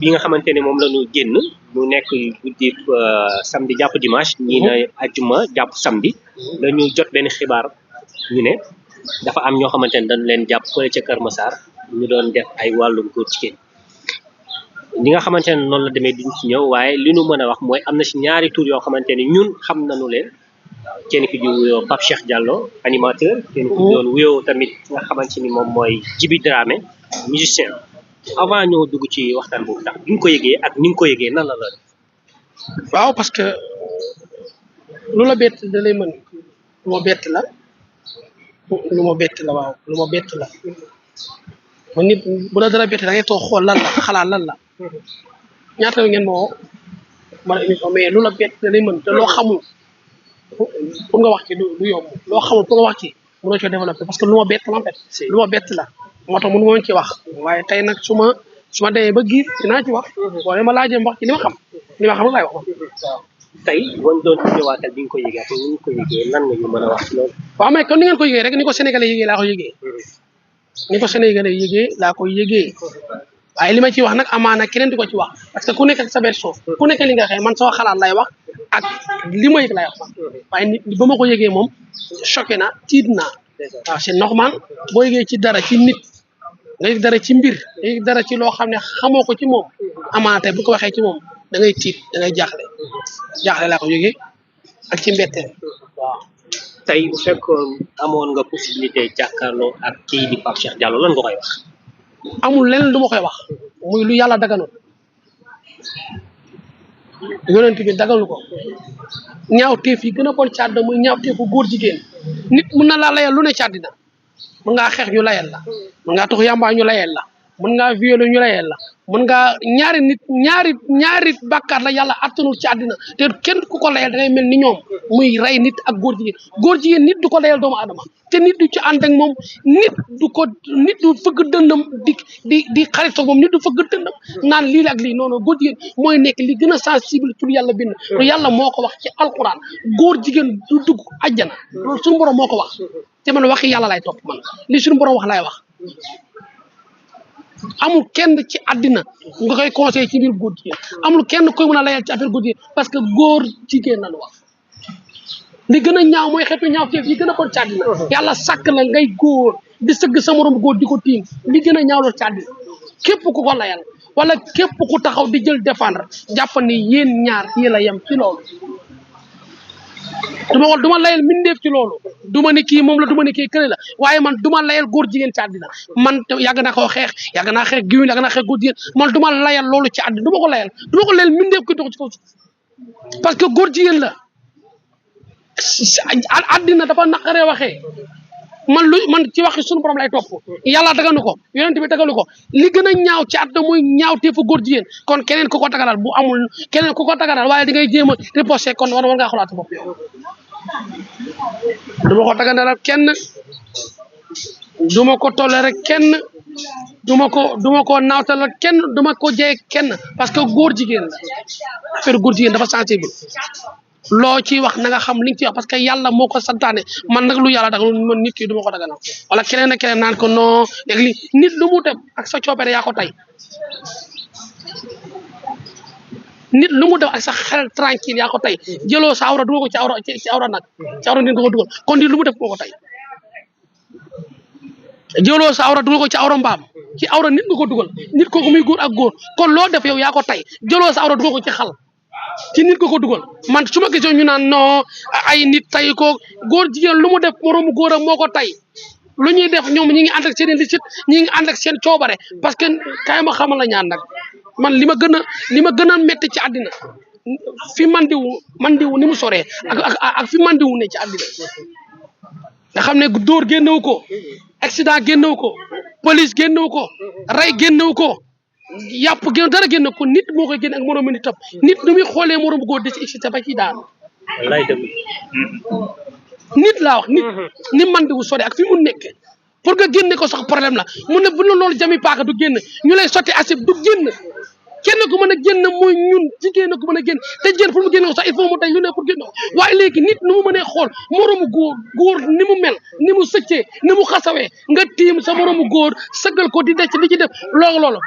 bi nga xamante ne moom la ñu génn mu nekk guddi samedi jàpp dimanche ñii na ajjuma jàpp samedi dañu jot benn xibaar ñu ne dafa am ñoo xamante ne dañ leen jàpp fële ca Kër Massar ñu doon def ay wàllum góor jigéen ñi nga xamante ne noonu la demee duñ ci ñëw waaye li ñu mën a wax mooy am na si ñaari tur yoo xamante ne ñun xam nañu leen kenn ki di wuyoo Pape Cheikh Diallo animateur kenn ki doon wuyoo tamit nga xamante ni moom mooy Djiby Dramé musicien avant ñoo dugg ci waxtaan boobu tax bi nga ko yëgee ak ni nga ko yëgee nan la la def. waaw parce que lu la bett da lay mën lu ma bett la waaw lu ma bett la ma nit bu la dara bett da ngay toog xool lan la xalaat lan la ñaata ngeen ma woo ma ne émission mais lu la bett da lay mën te loo xamul pour nga wax ci du yomb loo xamul pour nga wax ci mënoo coo développé parce que lu ma bett la en fait lu ma bett la moo tax mënu ma ci wax waaye tey nag su ma demee ba giir dinaa ci wax boo ma laajee wax ci li ma xam laay wax waaw. tey boo doon ñëwaatal bi nga ko yëgee ak ni nga ko yëgee lan nga ñu mën a wax ci loolu. waaw mais kon ni ngeen ko yëgee rek ni ko sénégalais yëgee laa ko yëgee ni ko sénégalais yëgee laa ko yëgee waaye li ma ci wax nag amaana keneen di ko ci wax parce que ku nekk ak sa version ku nekk li nga xëy man sama xalaat lay wax ak li ma yëg lay wax waaye nit ba ma ko yëgee moom choqué na tiit naa waaw c'est normal boo yëgee ci dara ci nit nga yëg dara ci mbir nga yëg dara ci loo xam ne xamoo ko ci moom amaana tey bu ko waxee ci moom da ngay tiit da ngay jaaxle laa ko yëgee ak ci mbetteel waaw. tey bu fekkoon amoon nga possibilité jàkkaarloo ak kii di Pape Cheikh Diallo lan nga koy wax. amul leneen lu ma koy wax muy lu yàlla daganoon yonent bi dagalu ko ñaawteef yi gën a bon ci àddina muy ñaawteefu góor jigéen nit mën na laa layal lu ne ci àddina mën ngaa xeex ñu layal la mën ngaa tux yàmbaa ñu layal la mën ngaa violer ñu layal la mën ngaa ñaari bàkkaar la yàlla attanul ci àddina te kenn ku ko layal da ngay mel ni ñoom muy rey nit ak góor jigéen nit du ko layal doomu aadama te nit du ci ànd ak moom nit du fëgg dëndam di xarit ak moom nit du fëgg dëndam naan lii la ak lii non góor jigéen mooy nekk li gën a sensible ci lu yàlla bind lu yàlla moo ko wax ci alquran góor jigéen du dugg àjjana loolu suñu borom moo ko wax te man waxi yàlla lay topp man li suñu borom wax lay wax amul kenn ci àddina nga koy conseillé ci biir góor jigéen amul kenn koy mën a layal ci affaire góor jigéen parce que góor jigéen lañu wax li gën a ñaaw mooy xeetu ñaaw teef yi gën a bon ci àddina yàlla sàkk la ngay góor di sëgg sa morom góor di ko tiim li gën a ñaaw la ci àddina képp ku ko layal wala képp ku taxaw di jël défendre jàpp ni yéen ñaar yéen a yem ci loolu duma layal mindeef ci loolu duma ni kii moom la duma ni kii kële la waaye man duma layal góor jigéen ci àddina man yàgg naa koo xeex yàgg naa xeex giwin yàgg naa xeex góor jigéen man duma layal loolu ci àddina duma ko layal mindeef ki dox ci kaw suuf parce que góor jigéen la àddina dafa naqaree waxee man ci waxi suñu borom lay topp yàlla daganu ko yonent bi dagalu ko li gën a ñaaw ci àdduna muy ñaaw teefu góor jigéen kon keneen ku ko daganal bu amul keneen ku ko daganal waaye di ngay jéem a riposté kon war ngaa xoolaat bopp yow duma ko daganal kenn duma ko toléré kenn duma ko naawtal kenn duma ko jeye kenn parce que góor jigéen la affaire góor jigéen dafa sensible loo ciy wax na nga xam li nga ciy wax parce que yàlla moo ko santaane man nag lu yàlla dagal man nit ki du ma ko daganal wala keneen ak keneen naan ko non léegi li nit lu mu def ak sa coobere yaa ko tey nit lu mu def ak sa xel tranquille yaa ko tey jëloo sa awra dugal ko ci awra nag ci awra nit nga ko dugal kon nit lu mu def moo ko tey jëloo sa awra dugal ko ci awra mbaam ci awra nit nga ko dugal nit kooku muy góor ak góor kon loo def yow yaa ko tey jëloo sa awra dugal ko ci xal ci nit ko dugal man su ma gisee ñu naan non ay nit tay ko góor jigéen lu mu def moroomu góor ak moo ko tay lu ñuy def ñoom ñi ngi ànd ak seen licite ñi ngi ànd ak seen coobare parce que kaay ma xamal la ñaan nag man li ma gën a métti ci àddina fi mandiwu ni mu soree ak fi mandiwu ne ci àddina nga xam ne dóor génnewu ko accident génnewu ko police génnewu ko rey génnewu ko yàpp génn dara génn ko nit moo koy génn ak moroomu nitam nit nu muy xoolee moroomu góor di ci excité ba ci daanu nit laa wax nit ni man di wu sore ak fi mu nekk pour nga génne ko sax problème la mu ne bu la loolu jami paaka du génn ñu lay sotti asib du génn kenn ku mën a génn mooy ñun ñun jigéen ko mën a génn te jigéen pour mu génne ko sax il faut mu tey lu ne pour génne ko waaye léegi nit nu mu mënee xool moroomu góor ni mu mel ni mu sëccee ni mu xasawee nga tiim sa moroomu góor sëggal ko di def li ci def loolu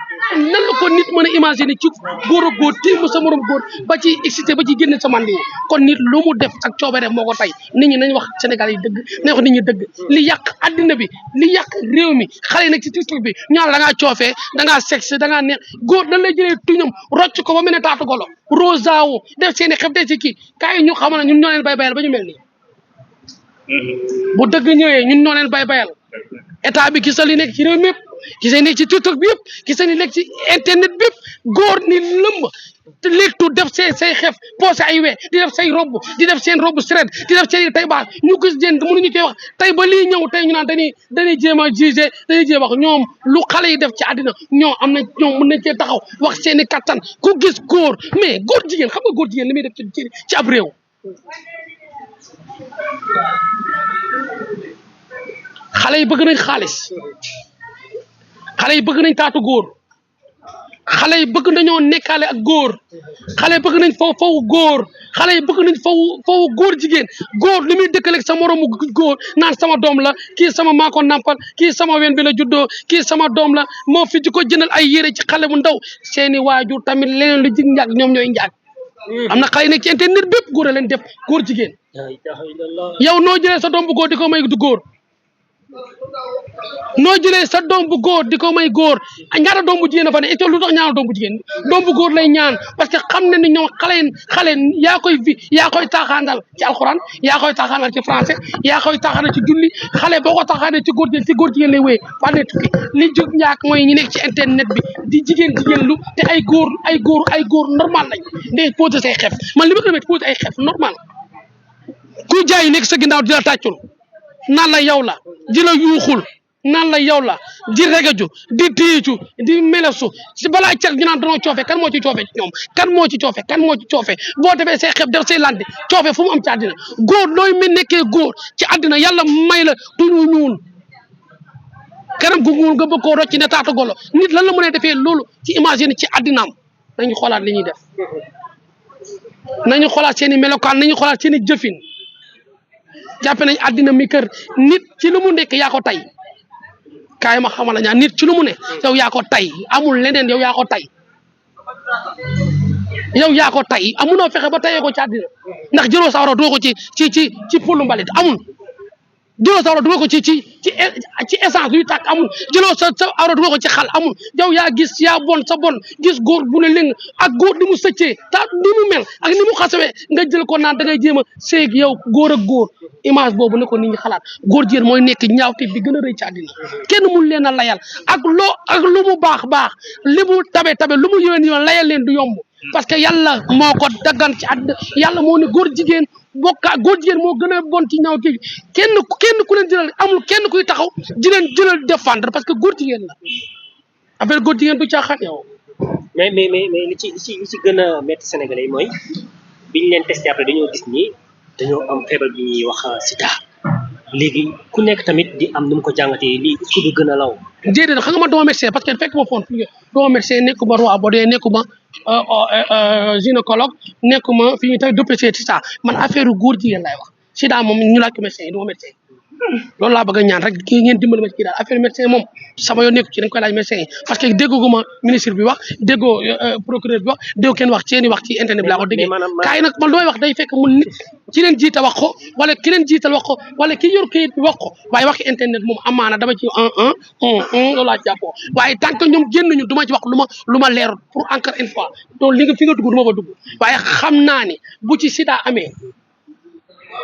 nan la ko nit mën a imaginer ci góor ak góor tiim sa moroomu góor ba ci excité ba ci génne sa mandi kon nit lu mu def ak coobare moo ko tey nit ñi nañ wax Sénégal yi dëgg nañ wax nit ñi dëgg li yàq addina bi li yàq réew mi xale yi nag ci TikTok bi ñaar da ngaa coofee da ngaa sexe da ngaa neex góor dañ lay jëlee tuñam rocc ko ba mel ne taatu golo rosa wu def seen i xef def ci kii kaay ñu xamal ne ñun ñoo leen bay bayal ba ñu mel nii bu dëgg ñëwee ñun ñoo leen bay bayal état bi gis li nekk ci réew mi yëpp gis nekk ci TikTok bi yëpp gis ni nekk ci internet bi yëpp góor ni lëmb te léegtu def say xef posé ay we di def say robb di def seen robb sred di def seen tay baax ñu gis jën mënuñu koy wax tey ba lii ñëw tey ñu naan dañuy jéem a jugé dañuy jéem wax ñoom lu xale yi def ci àddina ñoom am na ñoom mën nañ cee taxaw wax seen i kattan ku gis góor mais góor jigéen xam nga góor jigéen li muy def ci ab réew xale yi bëgg nañ xaalis xale yi bëgg nañ taatu góor xale yi bëgg nañoo nekkaale ak góor xale yi bëgg nañ fawu góor xale yi bëgg nañ fawu góor jigéen góor li muy dëkkale ak sa moroomu góor naan sama doom la kii sama maa ko nampal kii sama wen bi la juddoo kii sama doom la moo fi di ko jëndal ay yére ci xale bu ndaw seeni waajur tamit leneen lu jig njaag ñoom ñooy njaag am na xale yi nekk ci internet bépp góor a leen def góor jigéen yow noo jëlee sa doom bu góor di ko may du góor noo jëlee sa doom bu góor di ko may góor ñaata doom bu jigéen a fa ne et lu tax ñaata doom bu jigéen doom bu góor lay ñaan parce que xam ne ni ñoom xale yaa koy taaxaandal ci alxuraan yaa koy taaxaandal ci français yaa koy taaxaandal ci julli xale boo ko taaxaandal ci góor jigéen lay wéyee fànne tukki li jóg ñaak mooy ñi nekk ci internet bi di jigéen lu te ay góor normal lañ day posé say xef man li ma gën a posé ay xef normal kuy jaay nekk sa ginnaaw di la tàccul naan la yow la di la yuuxul naan la yow la di regaju di tiicu di melesu si balaa cat ñu naan danoo coofe kan moo ci coofe ci ñoom kan moo ci coofe boo defee say xeb def say landi coofe fu mu am ci àddina góor looy mi nekkee góor ci àddina yàlla may la tuñu ñuul kanam gu ñuul nga bëgg koo rocci ne taatu golo nit lan la mën a defee loolu ci imagine ci àddinaam nañu xoolaat li ñuy def nañu xoolaat seen i melokaan nañu xoolaat seen i jëfin jàppe nañ àddina mi kër nit ci lu mu nekk yaa ko tay kaay ma xamal la ñaan nit ci lu mu ne yow yaa ko tay amul leneen yow yaa ko tay amunoo fexe ba tayee ko ci àddina ndax jëloo sa wara doo ko ci polu mbalit amul jëloo sa awra dugal ko ci essence luy tàkk amul jëloo sa awra dugal ko ci xal amul yow yaa gis yaa bon sa bon gis góor bu ne léng ak góor ni mu sëccee ni mu mel ak ni mu xasawee nga jël ko naan da ngay jéem a séeg yow góor ak góor image boobu ne ko nit ñi xalaat góor jigéen mooy nekk ñaawte bi gën a rëy ci àddina kenn mun leen a layal ak lu mu baax li mu tabe lu mu yówen yoon layal leen du yomb parce que yàlla moo ko daggan ci àddina yàlla moo ne góor jigéen góor jigéen moo gën a bon ci ñaaw kii kenn ku leen jëlal amul kenn kuy taxaw di leen jëlal défendre parce que góor jigéen la affaire góor jigéen du caaxaan yow. mais li ci gën a métti Sénégalais yi mooy biñ leen testé après dañoo gis ni dañoo am feebar bi ñuy wax sida léegi ku nekk tamit di am nu mu ko jàngatee lii est-ce que du gën a law. déedéet xam nga man dama médecin parce que fekk ma foon dama médecin nekkuma roi Baudouin nekkuma gynécologue nekkuma fi ñu tamit dopé sida man affaire góor jigéen lay wax sida moom ñu laaj ko médecin yi dama médecin loolu laa bëgg a ñaan rek kii ngeen dimbali ma ci kii daal affaire médecin moom sama yoon nekku ci dañ koy laaj médecin yi parce que dégguma ministre bi wax déggoo procureur bi wax dégg kenn wax seeni wax ci internet bi laa ko déggee kaay nag man looy wax day fekk mun nit ci leen jiita wax ko wala ki leen jiital wax ko wala ki yor kayit bi wax ko waaye waxi internet moom amaana dama ci loolu laa jàppoo waaye tant que ñoom génnuñu du ma ci wax lu ma leer pour encore une fois donc li nga fi nga dugg du ma fa dugg waaye xam naa ni bu ci sida amee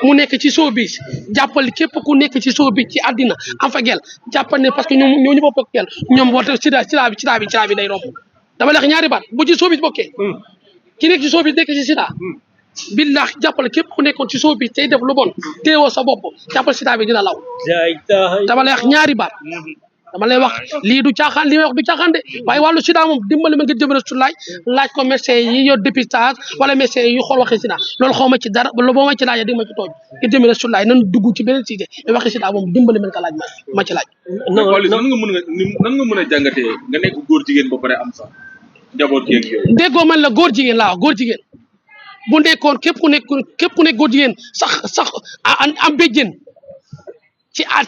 mu nekk ci showbiz jàppal képp ku nekk ci showbiz ci àddina am fa gel jàppal ne parce que ñoom ñu bopp ak gel ñoom woote sida bi day romb dama leex ñaari baat bu ci showbiz bokkee ki nekk ci showbiz nekk ci sida billahi jàppal képp ku nekkoon ci showbiz tey def lu bon teewoo sa bopp jàppal sida bi dina law dama leex ñaari baat dama lay wax lii du caaxaan li may wax du caaxaan de waaye wàllu sida moom dimbali ma nga jëmale su laaj ko médecin yi yor dépistage wala médecin yi xool waxi sida loolu xaw ma ci dara boo ma ci laajee di ma ci tooj nga jëmale su laaj nan dugg ci beneen sujet mais waxi sida moom dimbali ma nga laaj ma ci laaj. nan nga mën a jàngatee nga nekk góor jigéen ba pare am sax. njaboot geeg yooyu. déggoo man la góor jigéen laa wax góor jigéen bu nekkoon képp ku nekk góor jigéen sax am béjjén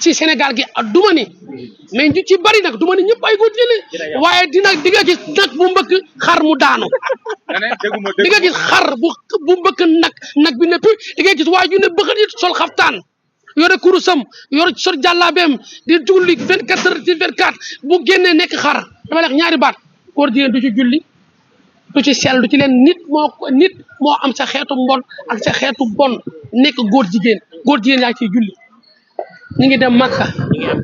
ci Sénégal gi duma ni mais ñu ci bari nag duma ni ñëpp ay góor jigéen waaye di nga gis nag bu mbëkk xar mu daanu di nga gis xar bu mbëkk nag bi nëpp di nga gis waaye ju ne bëgg it sol xaftaan yore kurusam yore sol jàllaabeem di julli 24 heures sur 24 bu génnee nekk xar dama leex ñaari baat góor jigéen du ci julli du ci sell du ci leen nit moo am sa xeetu mbon ak sa xeetu bon nekk góor jigéen yaa ciy julli ñi ngi dem Makka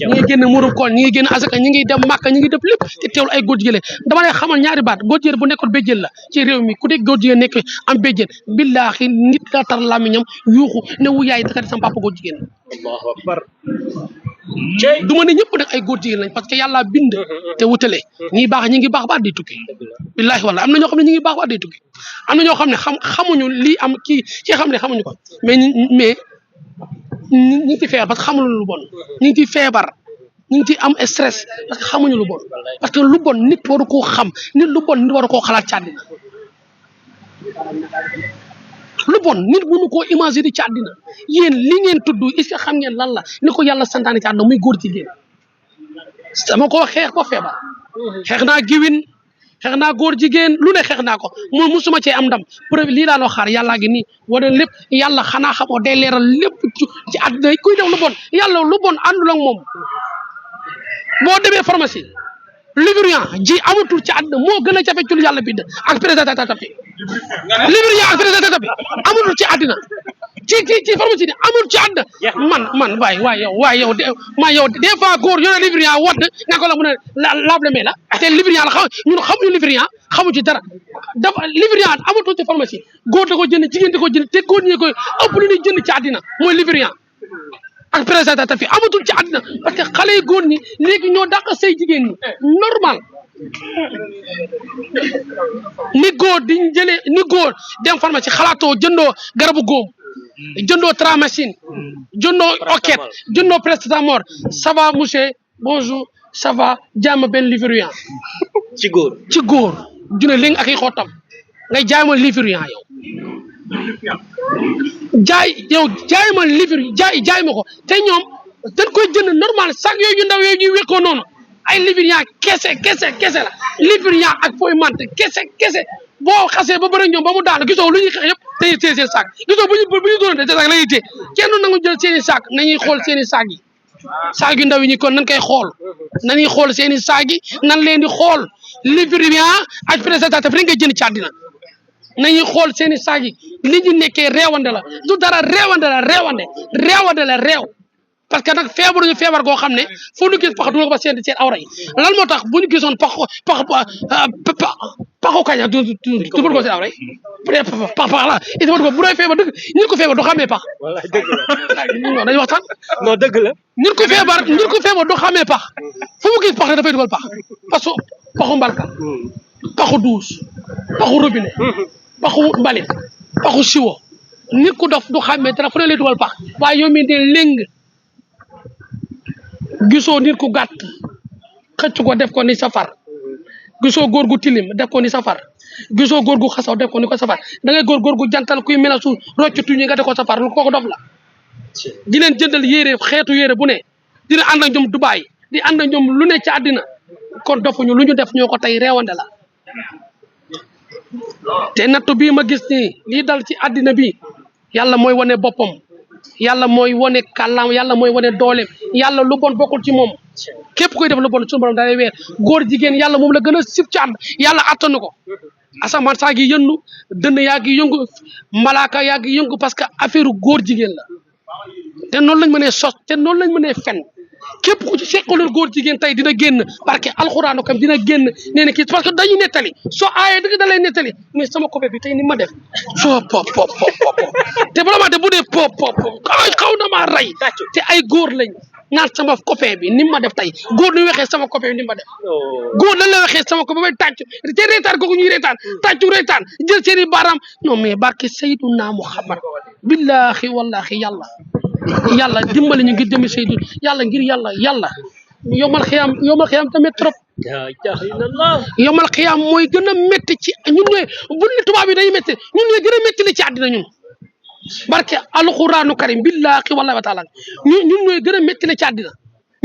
ñi ngi génn murum kool ñi ngi génn asaka ñi ngi dem Makka ñi ngi def lépp te teewul ay góor jigéen dama lay xamal ñaari baat góor jigéen bu nekkoon béjjén la ci réew mi ku nekk góor jigéen nekk am béjjén billaahi nit la tar làmmiñam yuuxu ne wu yaay daka di sama papa góor jigéen Allahu akbar du ma ne ñëpp nag ay góor jigéen lañ parce que yàlla bind te wutale ñi baax ñi ngi baax ba at day tukki billaahi wala am na ñoo xam ne ñi ngi baax ba at day tukki am na ñoo xam ne xamuñu lii am kii xam ne xamuñu ko mais ñu ngi ci feebar parce que xamuñu lu bon ñu ngi ci feebar ñu ngi ci am stress parce que xamuñu lu bon parce que lu bon nit waru koo xam nit lu bon nit waru koo xalaat ci àddina lu bon nit mënu koo imaginer ci àddina yéen li ngeen tudd est-ce que xam ngeen lan la ni ko yàlla santaane ci àddina muy góor jigéen dama ko xeex ba feebar xeex naa giwin xeex naa góor jigéen lu ne xeex naa ko moom musuma cee am ndam preuve lii laa loo xaar yàllaa ngi nii wane lépp yàlla xanaa xamoo day leeral lépp ci àddina kuy def lu bon yàlla lu bon àndul ak moom boo demee pharmacie Libérian ji amatul ci àddina moo gën a jafe ci lu yàlla bind ak préservatif bi Libérian ak préservatif bi amatul ci àddina ci pharmacie bi amul ci àddina man waay yow des fois góor yore Libérian wadd nga ko la mu ne laable mais la te Libérian la ñun xamuñu Libérian xamu ci dara dafa Libérian amatul ci pharmacie góor da ko jënd jigéen da ko jënd te góor ñi koy ëpp lu ñuy jënd ci àddina mooy Libérian ak préservatif yi amatul ci àddina parce que xale yu góor ñi léegi ñoo dàq say jigéen ñi normal ni góor dem pharmacie xalaatoo jëndoo garabu góom jëndoo Tramacine jëndoo oket jëndoo Paracetamol ça va monsieur bonjour ça va jaay ma benn Libérian ci góor june léegi ak i xottam ngay jaay ma Libérian yow jaay ma Libérian jaay ma ko te ñoom dañ koy jënd normal sac yooyu yu ndaw yooyu ñuy wekkoo noonu ay Libérian kese la Libérian ak fooy mante kese boo xasee ba bëri ñoom ba mu daanu gisoo lu ñuy xeex yëpp dañuy téye seen sac gisoo bu ñu doonante te sac la ñuy téye kenn du nangu jël seen i sac nañuy xool seen i sac yi sac yu ndaw yi ñi kon nañ koy xool nañuy xool seen i sac yi nan leen di xool Libérian ak préservatif rek nga jënd ci àddina nañuy xool seen i sac yi li ñu nekkee réewande la du dara réewande la réew parce que nag feebaruñu feebar goo xam ne foo ñu gis pax du ko ba seen awra yi lan moo tax bu ñu gisoon paxu kaña du ko seen awra yi pax la it ma bu doy feebar dëgg ñun ko feebar du xamee pax non dañu waxtaan non dëgg la ñun ko feebar du xamee pax fu mu gis pax ne dafay dugal pax parce que paxu mbalka paxu douche paxu robinet paxu mbalit paxu siwo nit ku dof du xamee dara fu ne lay dugal pax waaye yow mii de léng gisoo nit ku gàtt xëcc ko def ko ni safar gisoo góor gu tilim def ko ni safar gisoo góor gu xasaw def ko ni ko safar da ngay góor gu jantal kuy melasu rocc tuñi nga def ko safar lu kooku dof la di leen jëndal xeetu yére bu ne dina ànd ak ñoom Dubaay di ànd ak ñoom lu ne ci àddina kon dofuñu lu ñu def ñoo ko tey reewande la te nattu bii ma gis nii lii dal ci àddina bi yàlla mooy wane boppam yàlla mooy wane kàllaam yàlla mooy wane dooleem yàlla lu bon bokkul ci moom képp koy def lu bon suñu borom da lay weer góor jigéen yàlla moom la gën a sib ci ànd yàlla attanu ko asamaan saa gi yënnu dënn yaa ngi yëngu malaaka yaa ngi yëngu parce que affaire góor jigéen la te noonu lañ mënee sos te noonu lañ mënee fen képp ku ci seqaloon góor jigéen tey dina génn parce que alxuraanu kam dina génn nee na kii parce que dañuy nettali soo aayee dëgg da lay nettali mais sama copain bi tey ni ma def soo pop te vraiment te bu dee pop xaw na maa rey te ay góor lañ naan sama copain bi ni ma def tey góor ñu waxee sama copain bi ni ma def góor lan la waxee sama copain bi tàcc te reetaan googu ñuy reetaan tàccu reetaan jël seen i baaraam non mais barke Seydina Muhammad billahi wallahi yàlla dimbali ñu ngir jëmi Seydou yàlla ngir yàlla yomal xiyam tamit trop la ilaha illallah. yomal xiyaam mooy gën a métti ci ñun ñooy bu ne tubaab yi day métti ñun ñooy gën a métti li ci àddina ñun barke alxuraanu karim billaahi wallaahi wa taala ñun ñooy gën a métti li ci àddina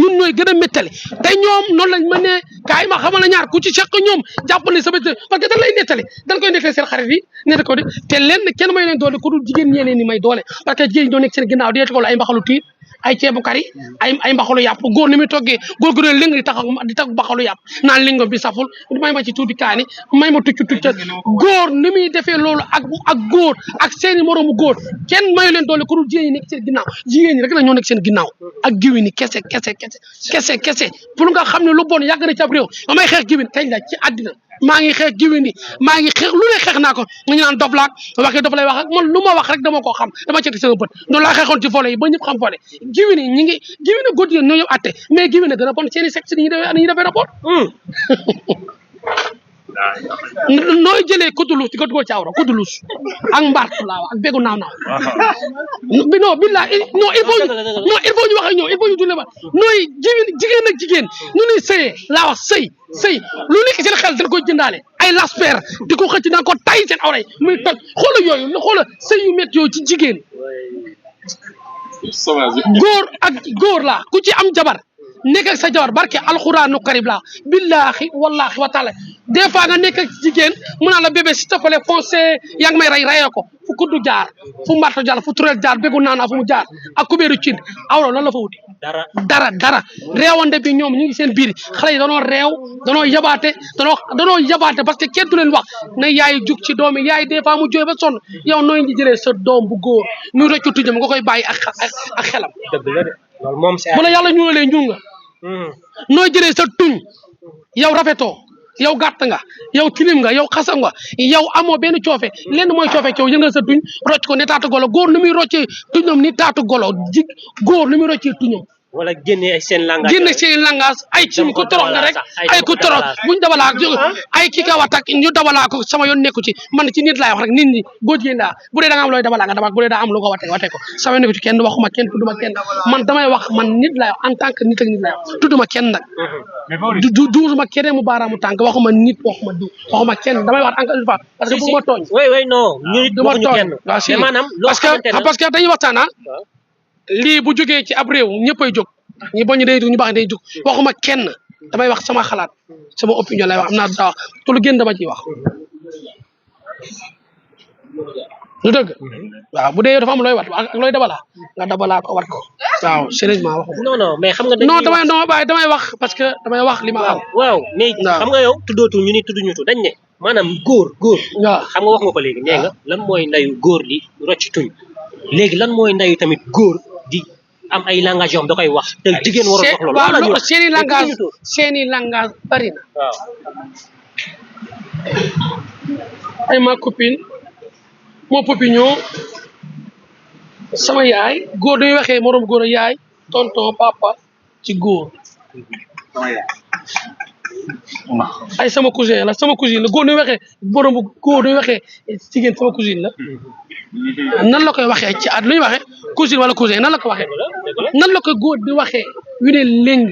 ñun ñooy gën a méttali te ñoom noonu lañ mën ne kaay ma xamal la ñaar ku ci seq ñoom jàppale sa bët parce que dañ lay nettali dañ koy nettali seen xarit yi netta ko de te lenn kenn may leen doole ku dul jigéen ñee leen ni may doole parce que jigéen ñi ñoo nekk seen ginnaaw di ko ay mbaxalu tiir ay ceebu kari ay mbaxalu yàpp góor ni muy toggee góor gu ne léng di tax mbaxalu yàpp naan lingom bi saful may ma ci tuuti kaani may ma tucc góor ni muy defee loolu ak góor ak seeni moroomu góor kenn mayu leen doole ku dul jigéen ñi nekk seen ginnaaw jigéen ñi rek la ñoo nekk seen ginnaaw ak giwin yi kese pour nga xam ne lu bon yàgg na ci ab réew ba may xeex giwin kañ la ci àddina maa ngi xeex giwin yi maa ngi xeex lu ne xeex naa ko ñu naan dof laak waxee dof lay wax ak man lu ma wax rek dama koo xam dama ci sama bët noonu laa xeexoon ci volet yi ba ñëpp xam volet giwin yi ñi ngi giwin a góor jigéen ñoo ñëw atte mais giwin a gën a bon seeni sexe ni ñuy defee rapport nooy jëlee kudulus di ko dugal ci awra kudulus ak mbaartu laa wax ak bégu naaw bi non billah non il faut ñu wax ak ñoom il faut ñu dule ba nooy jigéen ak jigéen ñu nuy sëyee laa wax sëy lu nekk seen xel dañ koy jëndaale ay lasper di ko xëcc naan ko tay seen awra yi muy toj xoola yooyu xoola sëy yu métti yooyu ci jigéen góor laa ku ci am jabar nekk ak sa jabar barke alxuraanu karib laa billahi wallahi wa taala des fois nga nekk ak jigéen mu naan la bébé s'il te plaît foncé yaa ngi may rayee ko fu kuddu jaar fu marto jaar fu turel jaar bégu naanaa fu mu jaar ak kubéeru cin awra lan la fa wuti dara réewande bi ñoom ñu ngi seen biir xale yi danoo réew danoo yabaate parce que kenn du leen wax na yaay jug ci doom yi yaay des fois mu jooy ba sonn yow nooy ngi jëlee sa doom bu góor muy rëccu tuñam nga koy bàyyi ak xelam bu la yàlla ñuulee ñuul nga nooy jëlee sa tuñ yow rafetoo yow gàtt nga yow tilim nga yow xasa nga yow amoo benn coofe lenn mooy coofe coow yëngal sa tuñ rocc ko ne taatu golo góor ni muy roccee tuñam ni taatu golo góor ni muy roccee tuñam wala génne seen langage ay ci ku torox nga rek ay ku torox buñ dabalaa ay kii ka watak ñu dabalaa ko sama yoon nekku ci man ci nit laay wax rek nit ñi góor jigéen laa bu dee da nga am looy dabalaa nga dabal bu dee daa am lu ko wate ko sama yoon nekku ci kenn waxuma kenn tudduma kenn man damay wax man nit laay wax en tant que nit ak nit laay wax tudduma kenn nag duusuma keneen mu baaraamu tànk waxuma nit waxuma kenn damay wax en tant que parce que bu ma tooñ non ñu duma tooñ waaw si parce que dañuy waxtaan lii bu jógee ci ab réew ñëppay jóg ñi bañ day jóg ñu baax day jóg waxuma kenn damay wax sama xalaat sama opinion lay wax am naa daa wax te lu gën dama ciy wax lu dëgg waaw bu dee dafa am looy wat ak looy dabalaa nga dabalaa ko wat ko waaw sérieusement waxu non mais xam nga damay wax parce que damay wax li ma xam waaw mais xam nga yow tuddootul ñu ni tudduñu tu dañ ne maanaam góor waaw xam nga wax nga ko léegi nee nga lan mooy ndayu góor di rocc tuñ léegi lan mooy ndayu tamit góor di am ay langage yoo xam da koy wax te jigéen warul wax loolu waaw seeni langage bari na waaw ay ma copine moo popinion sama yaay góor dañuy waxee moroom góor yaay tonton papa ci góor ay sama cousin la góor dañuy waxee moroom góor dañuy waxee jigéen sama cousine la nan la koy waxee ci at lu ñuy waxee cousine wala cousin nan la ko waxee nan la ko góor di waxee yu ne léng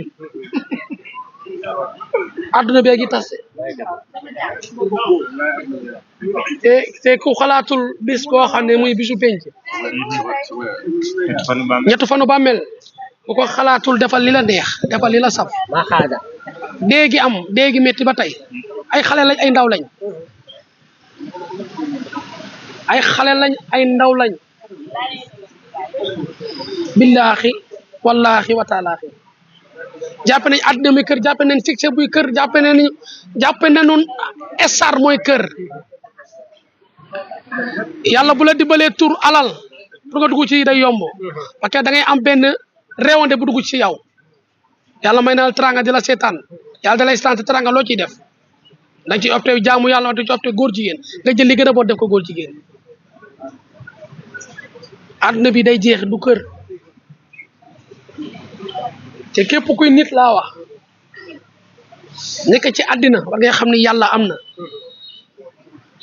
àdduna bee gi tase te ku xalaatul bis boo xam ne muy bisu penc ñett fanu bàmmel ku ko xalaatul defal li la neex defal li la saf déegi am déegi métti ba tey ay xale lañ ay ndaw lañ ay ndaw lañ billaahi wallaahi wa taalaahi jàpp nañ àddina muy kër jàpp nañ succès buy kër jàpp nañu estar mooy kër yàlla bu la dimbalee tur alal pour nga dugg ci day yomb parce que da ngay am benn réewande bu dugg ci yow yàlla may na la teranga di la seetaan yàlla da lay sant teranga loo ciy def dañ ci opté jaamu yàlla dañ ci opté góor jigéen nga jël li gën a bon def ko góor jigéen àdduna bi day jeex du kër te képp kuy nit laa wax nekk ci àddina war ngay xam ni yàlla am na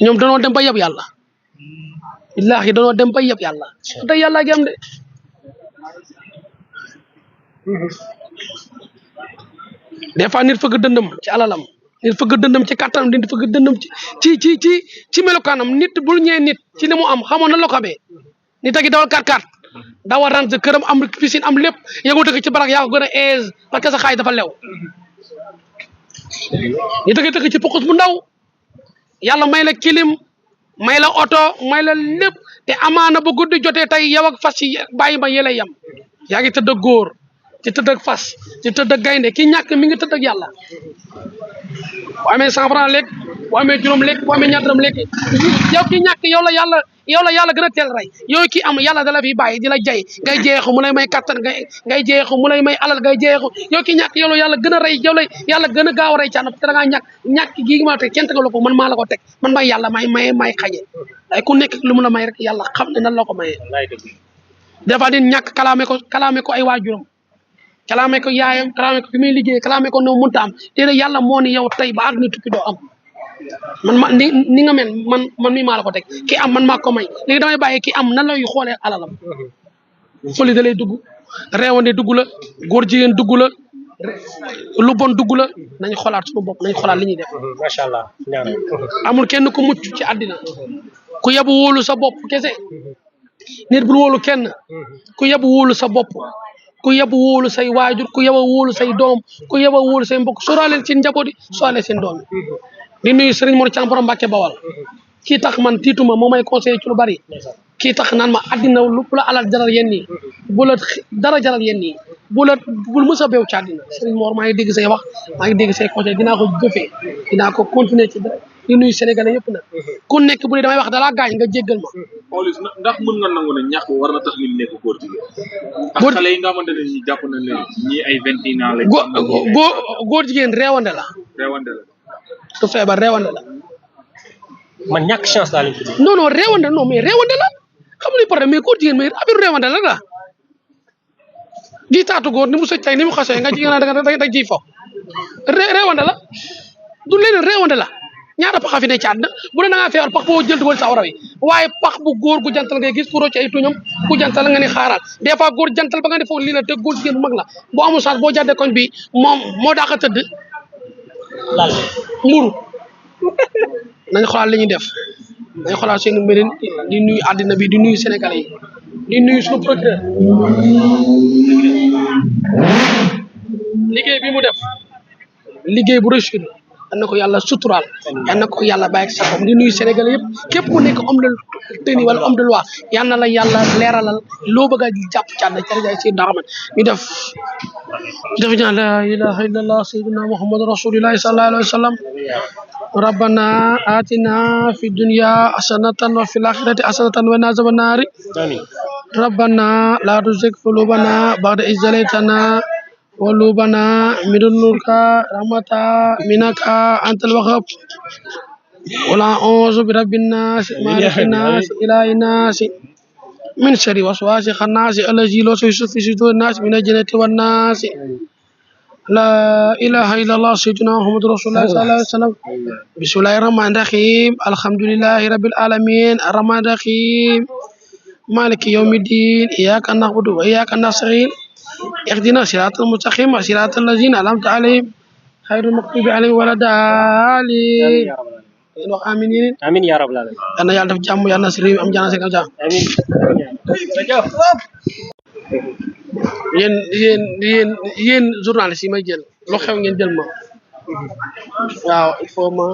ñoom danoo dem ba yab yàlla billaahi danoo dem ba yab yàlla da yàlla gi am de des fois nit fëgg dëndam ci alalam nit fëgg dëndam ci kàttanam nit fëgg dëndam ci melokaanam nit bul ñee nit ci li mu am xamoon na la ko xamee nit a ngi dawal 4x4 dawal ran sa këram am piscine am lépp yëngu dëkk ci barak yaa ko gën a aise parce que sa xaay dafa lew nit a ngi dëkk ci pukus bu ndaw yàlla may la kilim may la oto may la lépp te amaana bu guddi jotee tey yow ak fas yi bàyyi ma yële yam yaa ngi tëdd ak góor ci tëdd ak fas ci tëdd ak gaynde ki ñàkk mi ngi tëdd ak yàlla boo amee 100 francs lekk boo amee juróom lekk boo amee ñaar dërëm lekk yow ki ñàkk yow la yàlla gën a teel rey yow ki am yàlla da la fi bàyyi di la jay ngay jeexu mu lay may kattan ngay jeexu mu lay may alal ngay jeexu yow ki ñàkk yow la yàlla gën a rey yow la yàlla gën a gaaw a rey caan parce que da ngaa ñàkk gii ma teg kenn tegalu ko man maa la ko teg man may yàlla may xañe day ku nekk lu mu la may rek yàlla xam ne nan la ko mayee des fois nit ñàkk kalaame ko ay waajuram kalaame ko yaayam kalaame ko fi muy liggéey kalaame ko no mënta am déedéet yàlla moo ni yow tey ba àdduna tukki doo am man ni nga mel man mii maa la ko teg ki am man maa ko may léegi damay bàyyi ki am nan lay xoolee alalam foli da lay dugg reewande dugg la góor jigéen dugg la lu bon dugg la nañ xoolaat suñu bopp nañ xoolaat li ñuy def macha allah amul kenn ku mucc ci àddina ku yebu wóolu sa bopp kese nit bul wóolu kenn ku yebu wóolu sa bopp ku yebu wóolu say waajur ku yebu wóolu say doom ku yebu wóolu say mbokk sóoraaleen seen njaboot yi sóoraaleen seen doom di nuyu Serigne Mor Thiam borom Mbàkke Bawal kii tax man tiituma moo may conseillé ci lu bari kii tax naan ma àddina lu la alal jaral yenn yi bu la dara jaral yenn yi bul mës a beew ci àddina Serigne Mor maa ngi dégg say wax maa ngi dégg say conseil dinaa ko jëfee dinaa ko continuer ci di nuyu Sénégalais yëpp nag ku nekk bu dee damay wax dalaa gaañ nga jéggal ma. Pawlish ndax mën nga nangu ne ñàkk war na tax nit nekk góor jigéen. ak xale yi nga xamante ne ñi jàpp na leen ñii ay 21 ans lañ. góor jigéen réewande la. réewande la. du feebar réewande la. man ñàkk chance laa leen tuddee. non réewande non mais réewande la xam nga li problème mais góor jigéen mais affaire réewande la di taatu góor ni mu sëcc tey ni mu xasee nga jigéen da ciy fo réewande la du leneen réewande la ñaata pax a fi ne ci àddina bu dee da ngaa feebar pax boo jël dugal sa awra wi waaye pax bu góor gu jantal ngay gis pour ci ay tuñam ku jantal nga ni xaaral des fois góor jantal ba nga ne foog lii la te góor jigéen bu mag la boo amul chance boo jàddee koñ bi moom moo daax a tëdd mburu nañ xoolaat li ñuy def nañ xoolaat seen mbir di nuyu àddina bi di nuyu Sénégalais yi di nuyu suñu procureur liggéey bi mu def liggéey bu réussir yal na ko yàlla suturaal yal na ko yàlla bàyyi ak sa bopp di nuyu Sénégalais yëpp képp ku nekk homme de tenue wala homme de loi yal na la yàlla leeralal loo bëgg a jàpp ci àddina ci rajo si Rahman ñu def ñaan la ilaha illallah sayyidina Muhammad rasulullah sallallahu alayhi wa sallam rabbana atina fi dunya hasanatan wa fil akhirati hasanatan wa qina azaban nar rabbana la tuzigh qulubana ba'da idh hadaytana ولوبنا من نورك رحمة منك أنت الوهاب ولا أعوذ برب الناس مالك الناس إله الناس من شر وسواس الناس الذي يوسوس في صدور الناس من الجنة والناس لا إله إلا الله سيدنا محمد رسول الله صلى الله عليه وسلم بسم الله الرحمن الرحيم الحمد لله رب العالمين الرحمن الرحيم مالك يوم الدين إياك نعبد وإياك نستعين اهدنا صراط المستقيم صراط الذين أنعمت عليهم غير المغضوب عليهم ولا الضالين آمين ya rabbal alamin yal na yàlla def jàmm yal na si réew mi am jàmm si jàmm amiin yéen journaliste yi may jël loo xew ngeen jël ma waaw il faut ma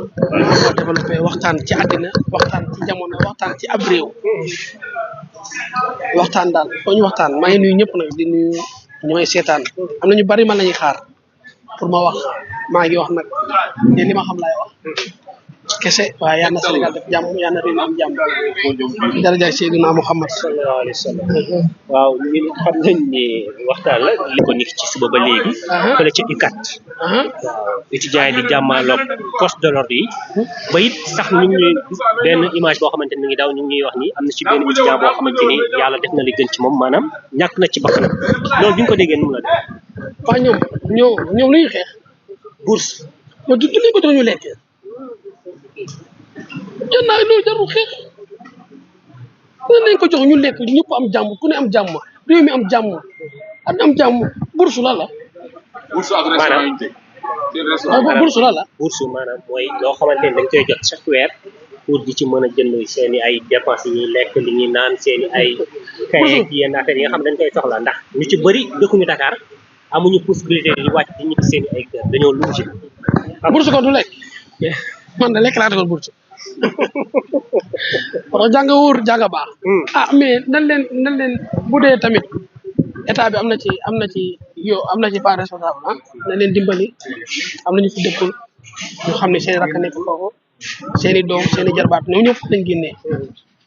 développer waxtaan ci àddina waxtaan ci jamono waxtaan ci ab réew waxtaan daal foo ñu waxtaan maa ngi nuyu ñëpp nag di nuyu ñu may seetaan am na ñu bari man lañuy xaar pour ma wax maa ngi wax nag te li ma xam laay wax kese waaye yal na Sénégal def jàmm yal na réew mi am jàmm daraja Seydina Muhammad sallallahu alayhi wa sallam waaw ñun xam nañ ni waxtaan la li ko nit ci suba ba léegi fële ca UCAD waaw étudiants yi di jàmmaaloog force de l'ordre yi ba it sax ñu ngi benn image boo xamante ni mi ngi daw ñu ngi wax ni am na ci benn étudiant boo xamante ni yàlla def na li gën ci moom maanaam ñàkk na ci bakkanam loolu bi nga ko déggee nu mu la def waaw ñoom lu ñuy xeex bourse ñoom du li ko doon ñu lekk jën naa loolu jarul xeex nañ ko jox ñu lekk ñëpp am jàmm ku ne am jàmm réew mi am jàmm am jàmm bourse la bourse ak restaurant yi bourse la bourse maanaam mooy loo xamante ni dañ koy jot chaque weer pour di ci mën a jënd seen i ay dépenses yi ñuy lekk li ñuy naan seen i ay kaye ak yenn affaires yi nga xam ne dañ koy soxla ndax ñu ci bëri dëkkuñu Dakar amuñu possibilité di wàcc di ñibbi seen i ay kër dañoo lugé bourse ko du lekk man de lekk laa tegoon bourse parce que jàng wóor jàng baax mais nan leen bu dee tamit état bi am na ci part responsable na leen dimbali am nañu fi dëkkul ñu xam ne seen rakk nekk foofu seen i doom seen i jarbaat ñoom ñëpp lañ génnee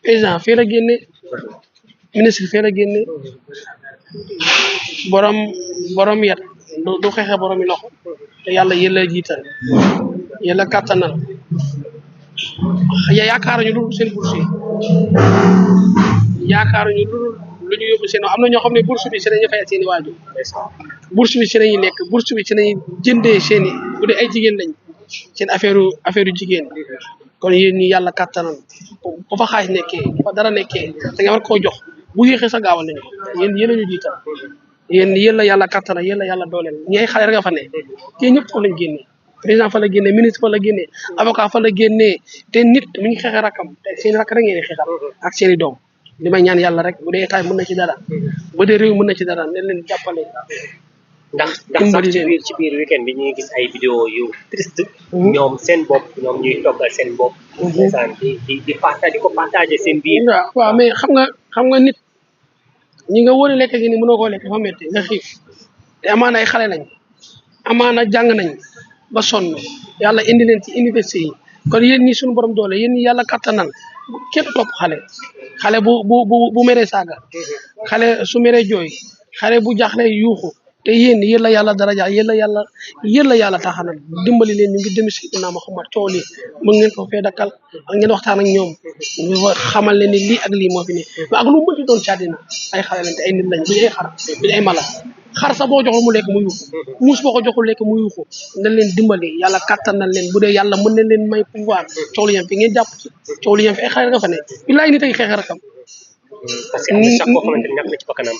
président fii la génnee ministre fii la génnee borom yat du xeexe borom yi loxo te yàlla yéen la jiital yéen la kàttanal yaakaaruñu lu dul seen bourse yi yaakaaruñu lu dul lu ñu yóbbu seen am na ñoo xam ne bourse bi si lañuy fayal seen i waajur bourse bi si lañuy lekk bourse bi si lañuy jëndee seen i bu dee ay jigéen lañ seen affaire jigéen kon yéen ñi yàlla kattanal bu fa xaaj nekkee bu fa dara nekkee da nga war koo jox bu yéexee sa gaawal nañ ko yéen a ñu jiital yéen la yàlla kattanal yéen la yàlla dooleel ñi ay xale rek nga fa ne kii ñëpp fa lañ génnee président fa la génnee ministre fa la génnee avocat fa la génnee te nit mi ngi xeexe rakam te seen rakk rek ngeen di xeexal ak seen i doom li may ñaan yàlla rek bu dee état mën na ci dara bu dee réew mën na ci dara ne leen jàppale ndax sax ci biir weekend bi ñuy gis ay vidéo yu triste ñoom seen bopp ñoom ñuy toggal seen bopp ndeysaan di partager seen biir waaw mais xam nga nit ñi nga wóor lekk gi ni mënoo koo lekk dafa métti nga xiif te amaana ay xale lañ amaana jàng nañ ba sonn yàlla indi leen ci université yi kon yéen ñi suñu borom doole yéen ñi yàlla kattanal kenn topp xale bu meree saaga xale su meree jooy xale bu jaaxle yuuxu te yéen la yàlla daraja yéen la yàlla taxanal dimbali leen ñu ngi dem Seydina Muhammad coow li mën ngeen ko fee dakkal ak ngeen waxtaan ak ñoom xamal leen ni lii ak lii moo fi ne mais ak lu mënti doon ci àddina ay xale lañ te ay nit lañ duñu ay xar duñu ay mala xar sax boo joxul mu lekk mu yuuxu muus boo ko joxul lekk mu yuuxu dañ leen dimbali yàlla kattanal leen bu dee yàlla mën na leen may pouvoir coow li yam fi ngeen jàpp ci coow li yam fi ay xale nga fa ne bilaay nit ay xeexe rakam parce que am na sax koo xamante ni ñàkk na ci bakkanam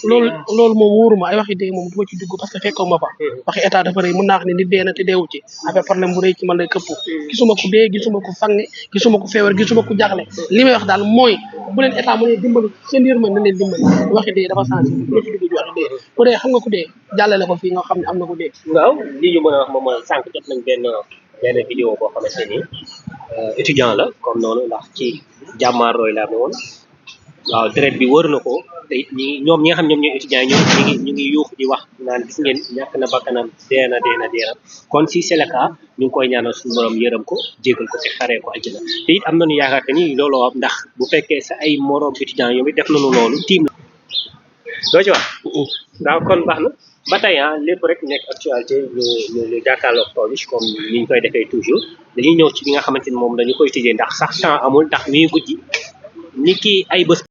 loolu moom wóoruma ay waxi dee moom du ma ci dugg parce que fekkoo ma fa waxi état dafa rëy mën naa wax ne nit dee na te deewu ci affaire problème bu rëy ci man lay këpp gisuma ko dee gisuma ko fange gisuma ko feebar gisuma ko jaaxle li may wax daal mooy bu leen état mënee dimbali seen yërmande na leen dimbali waxi dee dafa sensible du ma ci dugg ci waxi dee bu dee xam nga ku dee jàllale ko fii nga xam ne am na ku dee waaw li ñu mën a wax moom mooy sànq jot nañ benn vidéo boo xamante ni étudiant la comme noonu ndax ci jàmmaarooy la ne woon waaw deret bi wër na ko te it ñoom ñi nga xam ñoom ñooy étudiants yi ñu ngi yuux di wax naan gis ngeen ñàkk na bakkanam deena kon si c'est le cas ñu ngi koy ñaanal suñu borom yërëm ko jégal ko te xaree ko àjjana te it am nañu yaakaar que ni loolu am ndax bu fekkee sa ay morom étudiants yow it def nañu loolu tiim la doo ci wax waaw kon baax na ba tey lépp rek nekk actualité ñu jàkkaarloog Pawlish comme ni ñu koy defee toujours dañuy ñëw ci li nga xamante ni moom dañu koy tijjee ndax sax temps amul ndax ñuy guddi ni ki ay bés